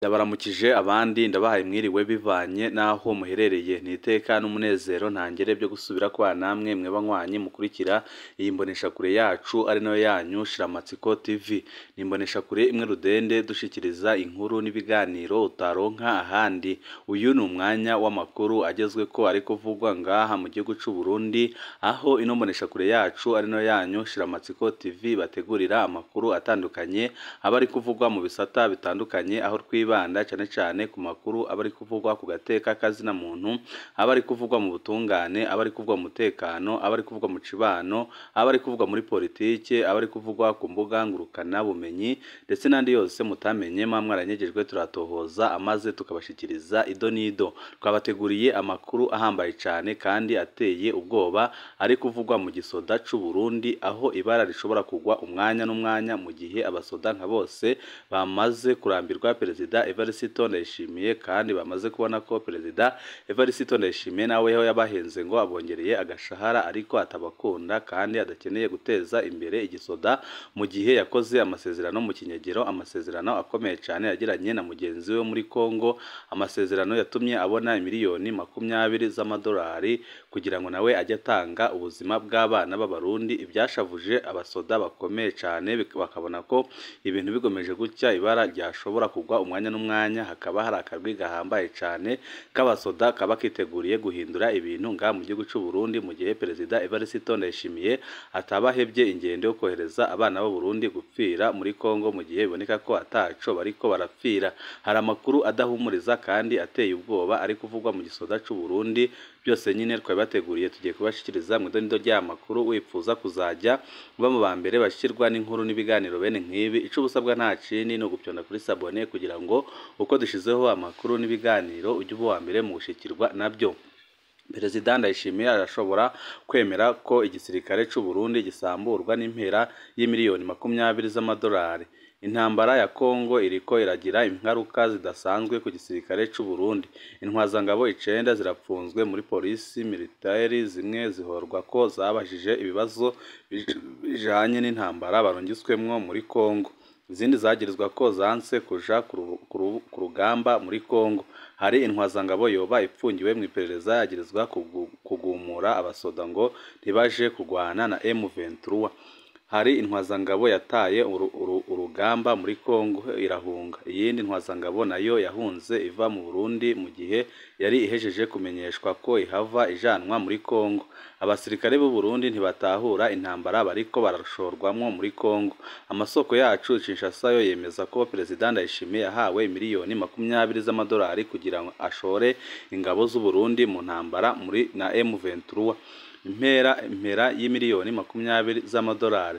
Ndabaramukije abandi ndabahaye mwiriwe bivanye n'aho muherereye. Ni iteka n'umunezero ntangere byo gusubira kubana namwe mwe banywanyi mukurikira iyi mboneshakure yacu ari nayo yanyu Shiramatsiko TV. Ni imboneshakure imwe rudende dushikiriza inkuru n'ibiganiro utaronka ahandi. Uyu ni umwanya w'amakuru agezweko ari kuvugwa ngaha mu gihugu c'u Burundi, aho ino mboneshakure yacu ari nayo yanyu Shiramatsiko TV bategurira amakuru atandukanye aba ari kuvugwa mu bisata bitandukanye, aho twibanda cyane cyane ku makuru aba ari kuvugwa ku gateka kazina muntu, aba ari kuvugwa mu butungane, aba ari kuvugwa mu mutekano, aba ari kuvugwa mu cibano, aba ari kuvugwa muri politike, aba ari kuvugwa ku mbuga ngurukana bumenyi ndetse n'andi yose mutamenye mwa mwaranyegejwe, turatohoza amaze tukabashikiriza ido n'ido. Twabateguriye amakuru ahambaye cyane kandi ateye ubwoba ari kuvugwa mu gisoda c'u Burundi, aho ibara rishobora kugwa umwanya n'umwanya mu gihe abasoda nka bose bamaze kurambirwa Perezida Evariste Ndayishimiye, kandi bamaze kubona ko Perezida Evariste Ndayishimiye nawe ho yabahenze ngo abongereye agashahara ariko atabakunda kandi adakeneye guteza imbere igisoda, mu gihe yakoze amasezerano mu kinyegero, amasezerano akomeye cyane yagiranye na mugenzi we muri Congo, amasezerano yatumye abona miliyoni 20 z'amadolari kugira ngo nawe ajye atanga ubuzima bw'abana b'Abarundi. Ibyashavuje abasoda bakomeye cyane, bakabona ko ibintu bigomeje gutya ibara ryashobora kugwa umwanya n'umwanya, hakaba hari akarwi gahambaye cyane k'abasoda kaba kiteguriye guhindura ibintu ngaha mu gihugu c'u Burundi, mu gihe Perezida Evariste Ndayishimiye atabahevye ingendo yo kohereza abana b'u Burundi gupfira muri Congo, mu gihe biboneka ko ataco bariko barapfira. Hari amakuru adahumuriza kandi ateye ubwoba ari kuvugwa mu gisoda c'u Burundi. Byose nyine twabibateguriye, tugiye kubashikiriza mu idonido ry'aya makuru. Wipfuza kuzajya uba mu ba mbere bashirwa n'inkuru n'ibiganiro bene nk'ibi, ico ubusabwa nta kindi ni ugupyonda kuri s'abonner kugira ngo uko dushizeho amakuru n'ibiganiro ujye uba uwa mbere mu gushikirwa nabyo. Perezida Ndayishimiye arashobora kwemera ko igisirikare c'u Burundi gisamburwa n'impera y'imiliyoni 20 z'amadolari. Intambara ya Congo iriko iragira ingaruka zidasanzwe ku gisirikare c'u Burundi. Intwazangabo icenda zirapfunzwe muri polisi militaire, zimwe zihorwa ko zabajije ibibazo bijanye n'intambara barungitswemwo muri Congo, izindi zagirizwa ko zanse kuja ku rugamba muri Congo. Hari intwazangabo yoba ipfungiwe mw'iperereza yagirizwa kugumura abasoda ngo ntibaje kugwana na M23. Hari intwazangabo yataye urugamba muri Congo irahunga. Iyindi ntwazangabo nayo yahunze iva mu Burundi mu gihe yari ihejeje kumenyeshwa ko ihava ijanwa muri Congo. Abasirikare b'u Burundi ntibatahura intambara bariko barashorwamwo muri Congo. Amasoko yacu Kinshasa yo yemeza ko Perezida Ndayishimiye yahawe miliyoni 20 z'amadolari kugira ngo ashore ingabo z'u Burundi mu ntambara muri na M23. Impera y'imiliyoni 20 z'amadolari.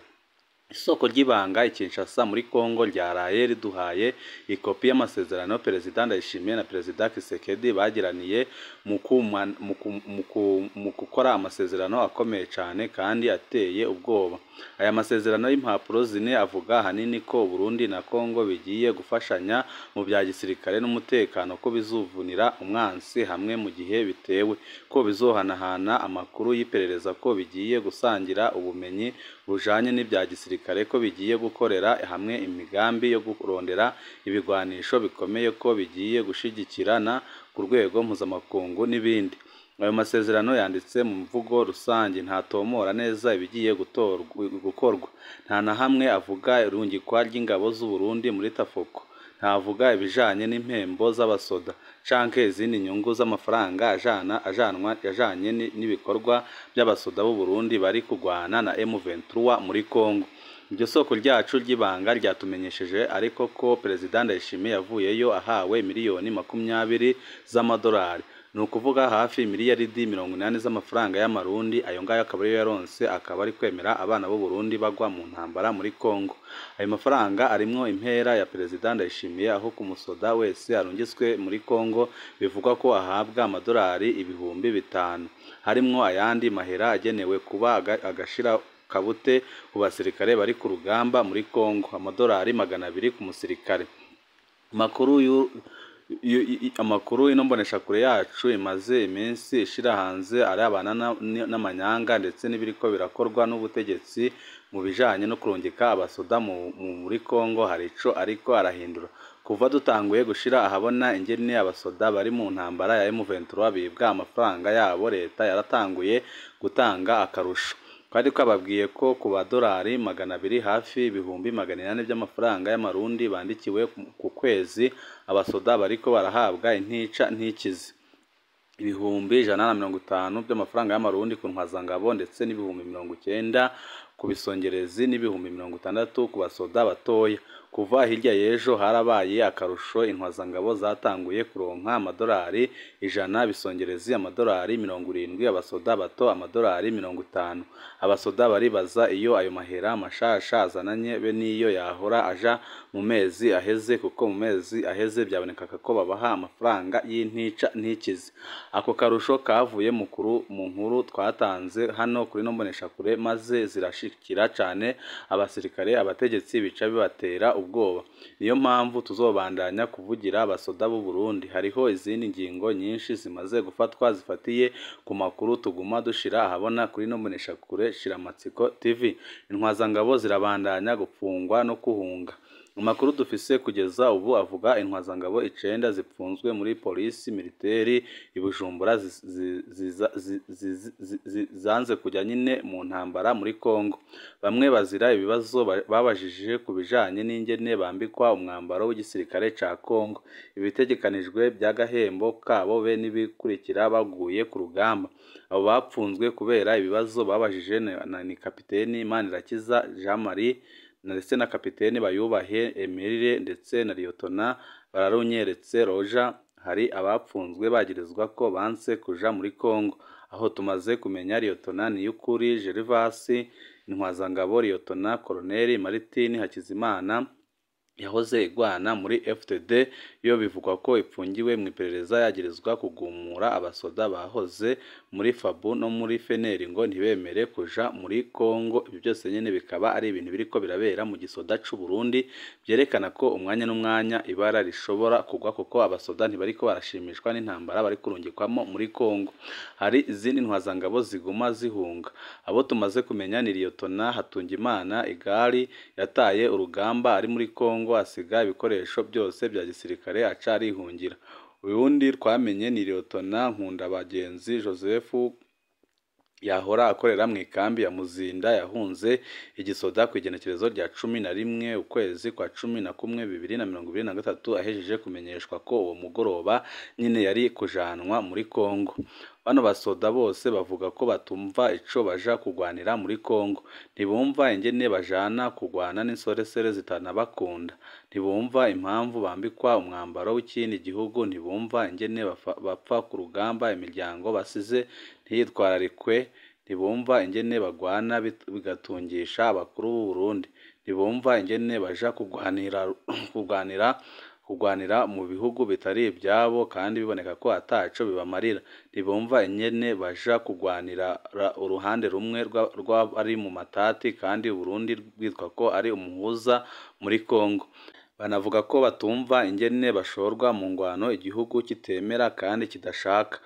Isoko ry'ibanga i Kinshasa muri Congo ryaraye riduhaye ikopi y'amasezerano Perezida Ndayishimiye na Perezida Tshisekedi bagiraniye mu gukora amasezerano akomeye cyane kandi ateye ubwoba. Aya masezerano y'impapuro zine avuga ahanini ko Burundi na Congo bigiye gufashanya mu bya gisirikare n'umutekano, ko bizuvunira umwansi hamwe mu gihe bitewe, ko bizohanahana amakuru y'iperereza, ko bigiye gusangira ubumenyi bujanye n'ibya gisirikare, ko bigiye gukorera hamwe imigambi yo kurondera ibigwanisho bikomeye, ko bigiye gushigikirana ku rwego mpuzamakungu n'ibindi. Ayo masezerano yanditse mu mvugo rusange, ntatomora neza ibigiye gukorwa. Nta na hamwe avuga irungikwa ry'ingabo z'u Burundi muri Tafoko, ntavuga ibijanye n'impembo z'abasoda canke izindi nyungu z'amafaranga ajana ajanwa ajanye n'ibikorwa by'abasoda b'u Burundi bari kugwana na M23 muri Congo. Iryo soko ryacu ry'ibanga ryatumenyesheje ariko ko Perezida Ndayishimiye yavuyeyo ahawe miliyoni 20 z'amadolari, ni ukuvuga hafi miliyaridi 80 z'amafaranga y'Amarundi. Ayo ngayo akaba ariyo yaronse, akaba ari kwemera abana b'u Burundi bagwa mu ntambara muri Congo. Ayo mafaranga arimwo impera ya Perezida Ndayishimiye, aho ku musoda wese arungitswe muri Congo bivugwa ko ahabwa amadolari 5000, harimwo ayandi mahera agenewe kuba agashira kabute ku basirikare bari ku rugamba muri Congo, amadolari 200 ku musirikare. Amakuru ino mboneshakure yacu imaze iminsi ishira hanze arabana n'amanyanga ndetse n'ibiriko birakorwa n'ubutegetsi mu bijanye no kurungika abasoda muri Congo, hari ico ariko arahindura. Kuva dutanguye gushira ahabona ingene abasoda bari mu ntambara ya M23 bibwa amafaranga yabo, leta yaratanguye gutanga akarusho. Twari twababwiye ko ku badolari 200 hafi 800,000 by'amafaranga y'amarundi bandikiwe ku kwezi, abasoda bariko barahabwa intica ntikize. 150,000 by'amafaranga y'amarundi ku ntwazangabo ndetse n'90,000 ku bisongerezi n'60,000 ku basoda batoya. Kuva hirya y'ejo harabaye akarusho, intwazangabo zatanguye kuronka amadolari 100, bisongerezi amadolari 70, abasoda bato amadolari 50. Abasoda baribaza iyo ayo mahera mashasha azananye be niyo yahora aja mu mezi aheze, kuko mu mezi aheze byabonekaga ko babaha amafaranga y'intica ntikize. Ako karusho kavuye mu nkuru twatanze hano kuri no mboneshakure, maze zirashikira cane abasirikare, abategetsi bica bibatera ubwoba. Niyo mpamvu tuzobandanya kuvugira abasoda b'u Burundi. Hariho izindi ngingo nyinshi zimaze gufatwa zifatiye ku makuru tuguma dushira ahabona kuri no mboneshakure Shiramatsiko TV. Intwazangabo zirabandanya gupfungwa no kuhunga. Amakuru dufise kugeza ubu avuga intwazangabo 9 zipfunzwe muri polisi militeri i Bujumbura zanze kujya nyine mu ntambara muri Kongo. Bamwe bazira ibibazo babajije ku bijanye n'ingene bambikwa umwambaro w'igisirikare ca Kongo, ibitegekanijwe by'agahembo kabo be n'ibikurikira baguye ku rugamba. Abo bapfunzwe kubera ibibazo babajije ni kapiteni Manirakiza Jean Marie ndetse na kapiteni Bayubahe Emirire ndetse na Liyotona Bararunyeretse Roja. Hari abapfunzwe bagirizwa ko banse kuja muri Kongo. Aho tumaze kumenya Liyotona Niyukuri Gervasi, intwazangabo Liyotona Koloneli Martin Hakizimana yahoze igwana muri FTD, yo bivugwa ko ipfungiwe mu iperereza yagirizwa kugumura abasoda bahoze muri FABU no muri FNL ngo ntibemere kuja muri Kongo. Ibyo byose nyene bikaba ari ibintu biriko birabera mu gisoda c'u Burundi, byerekana ko umwanya n'umwanya ibara rishobora kugwa, kuko abasoda ntibariko barashimishwa n'intambara bari kurungikwamo muri Kongo. Hari izindi ntwazangabo ziguma zihunga. Abo tumaze kumenya ni Liyotona Hatungimana Igari yataye urugamba ari muri Kongo, asiga ibikoresho byose bya gisirikare aca arihungira. Uyundi twamenye ni Liyotona Nkundabagenzi Joseph yahora akorera mu ikambi ya Muzinda, yahunze igisoda ku igenekerezo rya 11 ukwezi kwa 11 2023, ahejeje kumenyeshwa ko uwo mugoroba nyine yari kujanwa muri Kongo. Bano basoda bose bavuga ko batumva ico baja kugwanira muri Kongo, ntibumva ingene bajana kugwana n'insoresere zitanabakunda, ntibumva impamvu bambikwa umwambaro w'ikindi gihugu, ntibumva ingene bapfa ku rugamba imiryango basize ntiyitwararikwe, ntibumva ingene bagwana bigatungisha abakuru b'u Burundi, ntibumva ingene baja kugwanira mu bihugu bitari ibyabo kandi biboneka ko ataco bibamarira, ntibumva ingene baja kugwanira uruhande rumwe rw'abari mu matati kandi Burundi rwitwa ko ari umuhuza muri Kongo. Banavuga ko batumva ingene bashorwa mu ngwano igihugu kitemera kandi kidashaka.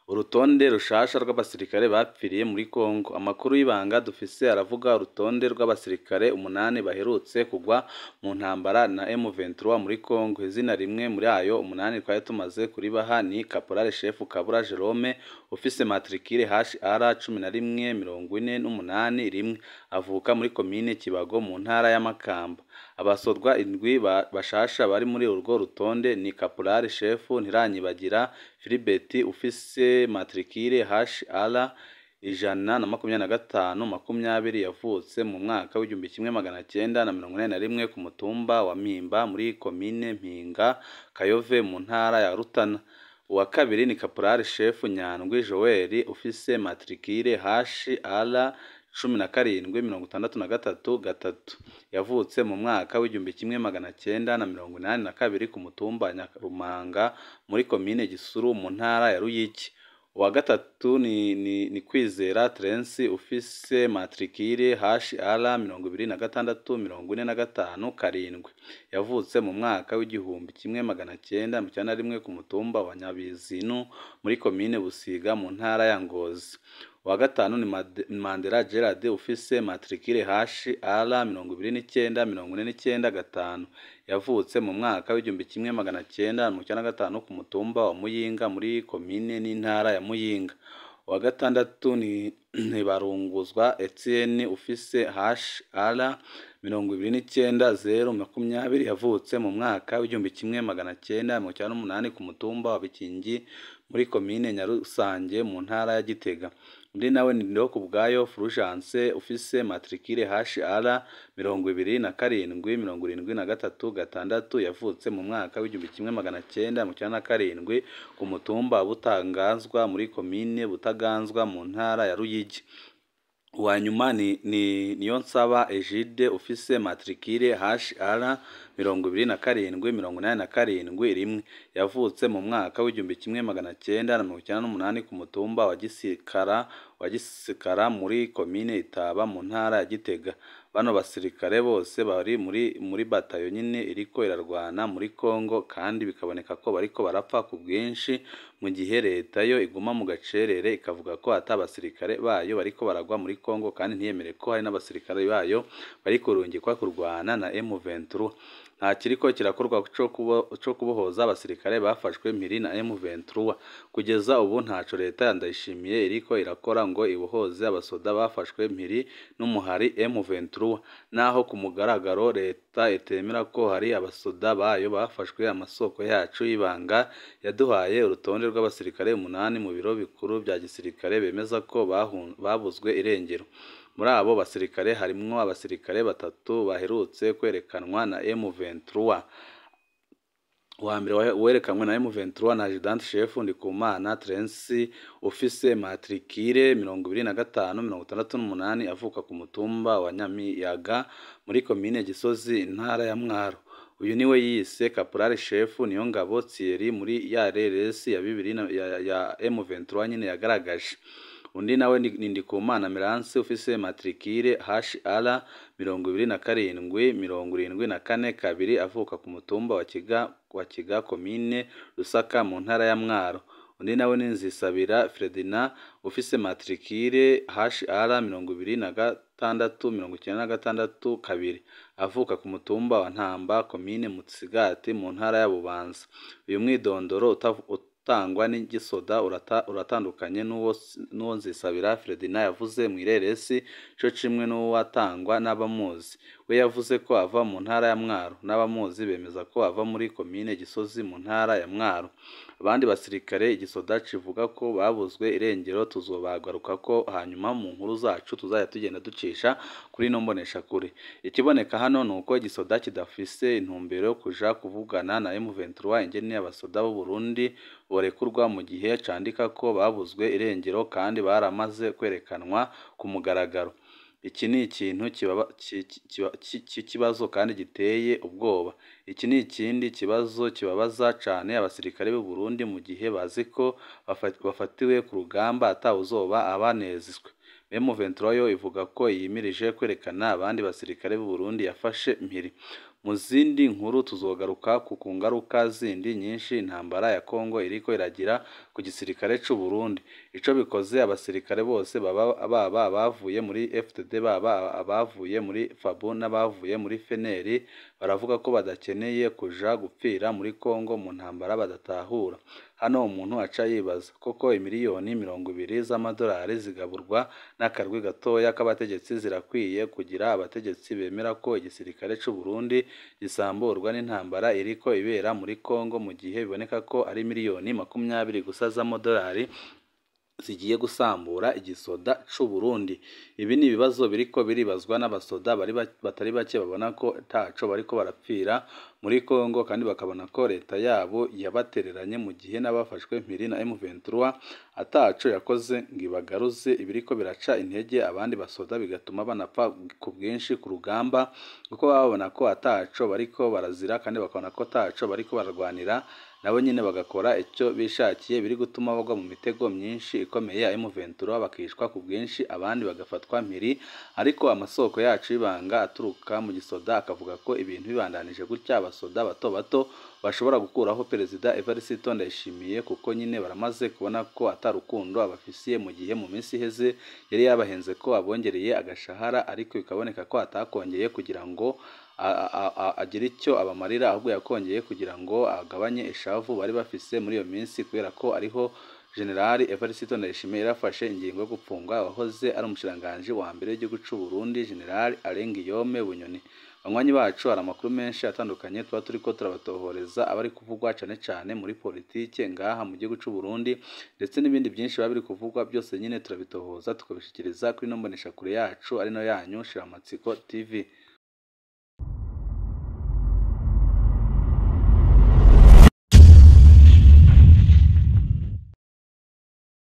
Urutonde rushasha rw'abasirikare bapfiriye muri Kongo. Amakuru y'ibanga dufise aravuga urutonde rw'abasirikare 8 baherutse kugwa mu ntambara na M23 muri Kongo. Izina rimwe muri ayo 8 twari tumaze kuribaha ni Caporal Chef Kabura Jerome ufise matricule HR 1148 avuka muri komine Kibago mu ntara ya Makamba. Abasodwa 7 bashasha bari muri urwo rutonde ni Caporal Chef Ntiranyibagira Philibert ufise matricule HR 125 20 yavutse mu mwaka w'1981 ku mutumba wa Mpimba muri komine Mpinga Kayove mu ntara ya Rutana. Uwa kabiri ni Caporal Chef Nyandwi Joel ufise matricule HR 1763 yavutse mu mwaka w'1982 ku mutumba Nyarumanga muri komine Gisuru mu ntara ya Ruyigi. Uwa gatatu ni Kwizera Terence ufise matricule HR 2645 yavutse mu mwaka w'1991 ku mutumba wa Nyabizinu muri komine Busiga mu ntara ya Ngozi. Uwa gatanu ni Mandela Gerard ufise matricule HR 29 49 5, yavutse mu mwaka w'1995 ku mutumba wa Muyinga muri komine n'intara ya Muyinga. Uwa gatandatu ni Ntibarunguzwa Etienne ufise HR 29 020, yavutse mu mwaka w'1998 ku mutumba wa Bikingi muri komine Nyarusange mu ntara ya Gitega. Undi nawe ni Ndihokubwayo Fulgence ufise matricule HR 27 73 6, yavutse mu mwaka w'1997 ku mutumba wa Butaganzwa muri komine Butaganzwa mu ntara ya Ruyigi. Uwa nyuma ni Niyonsaba Egide ufise matricule HR 27 87 1, yavutse mu mwaka w'1998 ku mutumba wa Gisikara muri komine Itaba mu ntara ya Gitega. Bano basirikare bose bari muri batayo nyine iriko irarwana muri Kongo, kandi bikaboneka ko bariko barapfa ku bwinshi, mu gihe leta yo iguma mu gacerere ikavuga ko ata basirikare bayo bariko baragwa muri Kongo, kandi ntiyemere ko hari n'abasirikare bayo bari kurungikwa kurwana na M23. Nta kiriko kirakorwa co kubohoza abasirikare bafashwe mpiri na M23. Kugeza ubu ntaco leta ya Ndayishimiye iriko irakora ngo ibohoze abasoda bafashwe mpiri n'umuhari M23, naho ku mugaragaro leta itemera ko hari abasoda bayo bafashwe. Amasoko yacu y'ibanga yaduhaye urutonde rw'abasirikare 8 mu biro bikuru bya gisirikare bemeza ko babuzwe irengero. Muri abo basirikare harimwo abasirikare 3 baherutse kwerekanwa na M23. Uwa mbere werekanwe na M23 na Adjudant Chef Ndikumana Trensi ufise matricule 25 68, avuka ku mutumba wa Nyamiyaga muri komine Gisozi intara ya Mwaro. Uyu niwe yise Caporal Chef Niyongabo Thierry muri ya RRS ya bibiri ya M23 nyine yagaragaje. Undi nawe ni Ndikumana Merance ufise matricule HR 27 74 2, avuka ku mutumba wa Kiga komine Rusaka mu ntara ya Mwaro. Undi nawe ni Nzisabira Ferdinand ufise matricule HR 26 96 2, avuka ku mutumba wa Ntamba komine Musigati mu ntara ya Bubanza. Uyu mwidondoro utangwa n'igisoda uratandukanye n'uwo Nzisabira Ferdinand yavuze mu ireresi, co kimwe n'uwatangwa n'abamuzi. We yavuze ko ava mu ntara ya Mwaro, n'abamuzi bemeza ko ava muri komine Gisozi mu ntara ya Mwaro. Abandi basirikare igisoda kivuga ko babuzwe irengero tuzobagaruka ko hanyuma mu nkuru zacu tuzajya tugenda ducisha kuri ino mboneshakure. Ikiboneka hano ni uko igisoda kidafise intumbero yo kuja kuvugana na M23 ingene abasoda b'u Burundi borekurwa, mu gihe candika ko babuzwe irengero kandi baramaze kwerekanwa ku mugaragaro. Iki ni ikintu cy'ikibazo kandi giteye ubwoba. Iki ni ikindi kibazo kibabaza cane abasirikare b'u Burundi mu gihe bazi ko bafatiwe ku rugamba atawuzoba abanezwe. M23 yo ivuga ko yimirije kwerekana abandi basirikare b'u Burundi yafashe mpiri. Mu zindi nkuru tuzogaruka ku ngaruka zindi nyinshi intambara ya Kongo iriko iragira ku gisirikare c'u Burundi. Ico bikoze abasirikare bose baba abavuye muri FDD, baba abavuye muri FABU n'abavuye muri FNL baravuga ko badakeneye kuja gupfira muri Kongo mu ntambara badatahura. Hano umuntu aca yibaza koko imiliyoni 20 z'amadolari zigaburwa n'akarwi gatoya k'abategetsi zirakwiye kugira abategetsi bemera ko igisirikare c'u Burundi gisamburwa n'intambara iriko ibera muri Kongo, mu gihe biboneka ko ari miliyoni 20 gusa z'amadolari zigiye gusambura igisoda c'u Burundi. Ibi ni ibibazo biriko biribazwa n'abasoda batari bake babona ko taco bariko barapfira muri Kongo, kandi bakabona ko leta yabo yabatereranye mu gihe n'abafashwe mpiri na M23 ataco yakoze ngo ibagaruze. Ibiriko biraca intege abandi basoda bigatuma banapfa ku bwinshi ku rugamba, kuko babona ko ataco bariko barazira kandi bakabona ko taco bariko bararwanira, nabo nyine bagakora icyo bishakiye, biri gutuma bagwa mu mitego myinshi ikomeye ya M23 bakishwa ku bwinshi abandi bagafatwa mpiri. Ariko amasoko yacu y'ibanga aturuka mu gisoda akavuga ko ibintu bibandanije gutya abasoda bato bato bashobora gukuraho Perezida Evariste Ndayishimiye, kuko nyine baramaze kubona ko atarukundo abafisiye, mu gihe mu minsi iheze yari yabahenze ko abongereye agashahara, ariko bikaboneka ko atakongeye kugira ngo agire icyo abamarira, ahubwo yakongeye kugira ngo agabanye ishavu bari bafise muri iyo minsi, kubera ko ariho General Evariste Ndayishimiye yarafashe ingingo yo gupfunga wahoze ari umushikiranganji wa mbere w'igihugu c'u Burundi, General Alain Guillaume Bunyoni. Banywanyi bacu, hari amakuru menshi atandukanye tuba turiko turabatohoreza aba ari kuvugwa cane cane muri politike ngaha mu gihugu c'u Burundi, ndetse n'ibindi byinshi biba biri kuvugwa byose nyine turabitohoza tukabishikiriza kuri ino mboneshakure yacu ari nayo yanyu Shiramatsiko TV.